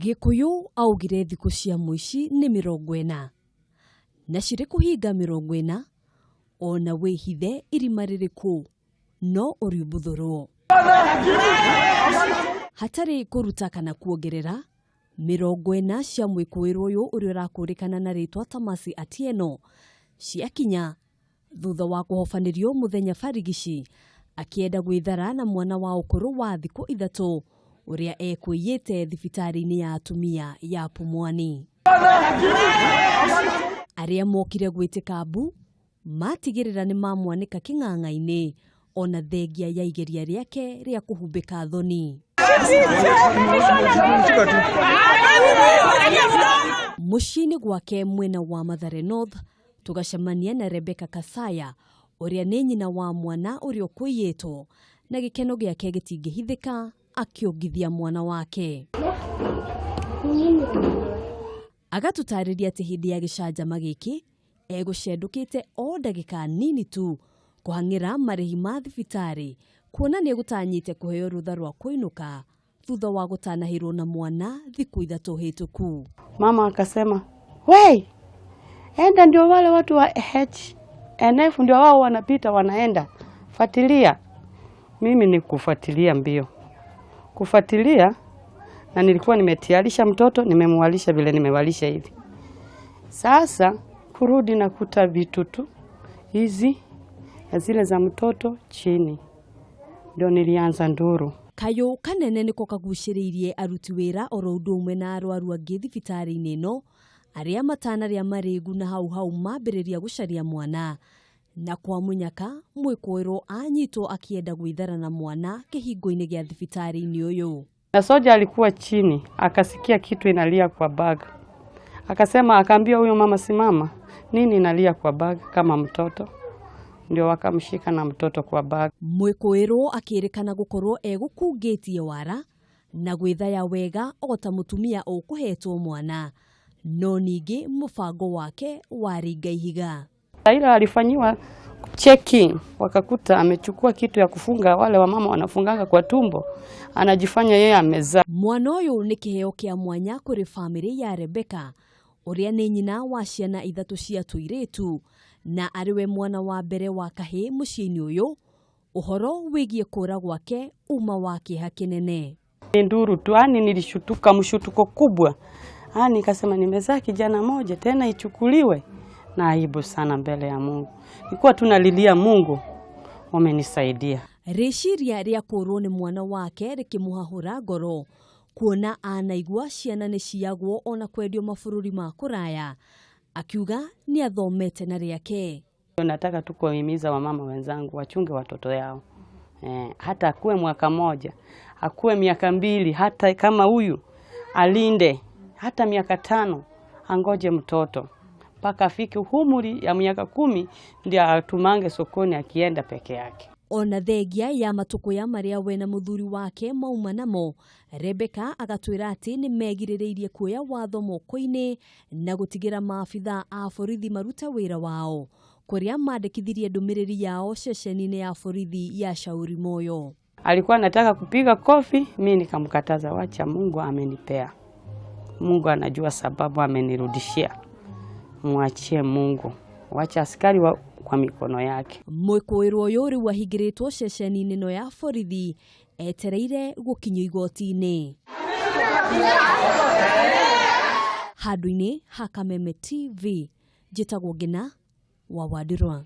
Gĩkũyũ augire thikũ cia mũici nĩ 40 na cirĩ kũhinga 40 ona wĩhithe irima rĩrĩkũ no ũriumbuthũrwo. Hatarĩ kũruta kana kuongerera, 40 cia mwĩkũĩrwo ũyũ ũrĩa ũrakũrĩkana na rĩtwa Tamasi Atieno ciakinya thutha wa kũhobanĩrio mũthenya barigici akĩenda gwĩthara na mwana wa ũkũrũ wa thikũ 3 ũrĩa ekwĩyĩte thibitarĩ-inĩ ya atumia ya Pumwani. Arĩa mokire gwĩtĩka mbu matigĩrĩra nĩ mamwanĩka kĩng'ang'a-inĩ ona thengia ya igeria rĩake rĩa kũhumbĩka thoni. Mũciĩ-inĩ gwake mwena wa Mathare North tũgacemania na Rebecca Kasaya ũrĩa nĩ nyina wa mwana ũrĩa ũkũiyĩtwo na gĩkeno gĩake gĩtingĩhithĩka akĩongithia mwana wake. Agatũtarĩria atĩ hĩndĩ ya gĩcanjama gĩkĩ egũcendũkĩte o ndagĩka nini tu kũhang'ĩra marĩhi ma thibitarĩ kuona nĩ egũtanyĩte kũheo rũtha rwa kũinũka thutha wa gũtanahĩrwo na mwana thikũ 3 hĩtũku. Mama akasema, "Wei, enda ndio wale watu wa HNF ndio wao wanapita wanaenda. Fuatilia." Mimi ni kufuatilia mbio. Kufuatilia na nilikuwa nimetiarisha mtoto, nimemwalisha vile nimewalisha hivi. Sasa kurudi na kuta vitu tu hizi na zile za mtoto chini. Ndio nilianza nduru. Kayũ kanene nĩko kagucĩrĩirie aruti wĩra oro ũndũ ũmwe na arwaru angĩ thibitarĩ-inĩ ĩno arĩa matanarĩa marĩgu na hau hau mambĩrĩria gũcaria mwana na kwa mũnyaka mwĩkũĩrwo anyitwo akĩenda gwĩthara na mwana kĩhingo-inĩ gĩa thibitarĩ-inĩ ũyũ. Na soja alikuwa chini akasikia kitu inalia kwa bag. Akasema, akaambia huyo mama, simama, nini inalia kwa bag kama mtoto? Ndio wakamshika na mtoto kwa bag. Mwĩkũĩrwo akĩrĩkana gũkorwo egũkungĩtie wara na gwĩthaya wega o ta mũtumia ũkũhetwo mwana, no ningĩ mũbango wake waringa ihiga. Ila alifanyiwa checking, wakakuta amechukua kitu ya kufunga, wale wamama wanafunganga kwa tumbo, anajifanya yeye amezaa. Mwana ũyũ nĩ kĩheo kĩa mwanya kũrĩ famĩlĩ ya Rebecca ũrĩa nĩ nyina wa ciana 3 cia tũirĩtu na arĩ we mwana wa mbere wa kahĩĩ mũciĩ-inĩ ũyũ. Ũhoro wĩgiĩ kũra gwake uma wa kĩeha kĩnene. Ni nduru tu, yani nilishutuka mshutuko kubwa. Nikasema nimezaa kijana moja tena ichukuliwe, na aibu sana mbele ya Mungu. Nilikuwa tunalilia Mungu, wamenisaidia. Rĩciria rĩa kũrwo nĩ mwana wake rĩkĩmũhahũra ngoro kuona anaigua ciana nĩ ciagwo ona kwendio mabũrũri ma kũraya, akiuga nĩ athomete na rĩake. Nataka tu kuwahimiza wamama wenzangu wachunge watoto yao. Hata akuwe mwaka moja, akuwe miaka 2, hata kama huyu alinde hata miaka 5, angoje mtoto mpaka afike umri ya miaka 10 ndio atumange sokoni akienda peke yake. Ona thengia ya matũkũya marĩa we na mũthuri wake mauma namo, Rebecca agatwĩra atĩ nĩ megirĩrĩirie kuoya watho moko-inĩ na gũtigĩra maabithaa a borithi marute wĩra wao, kũrĩa mandĩkithirie ndũmĩrĩri yao ceceni-inĩ ya borithi ya Shauri Moyo. Alikuwa anataka kupiga kofi, mimi nikamkataza, wacha, Mungu amenipea. Mungu anajua sababu amenirudishia. Mwachie Mungu. Wacha askari wa kwa mikono yake. Mwĩkũĩrwo ũyũ rĩu ahingĩrĩtwo ceceni-inĩ ĩno ya borithi etereire gũkinyio igoti-inĩ. Handũ-inĩ ha Kameme TV, njĩtagwo Ngina wa Wandirwa.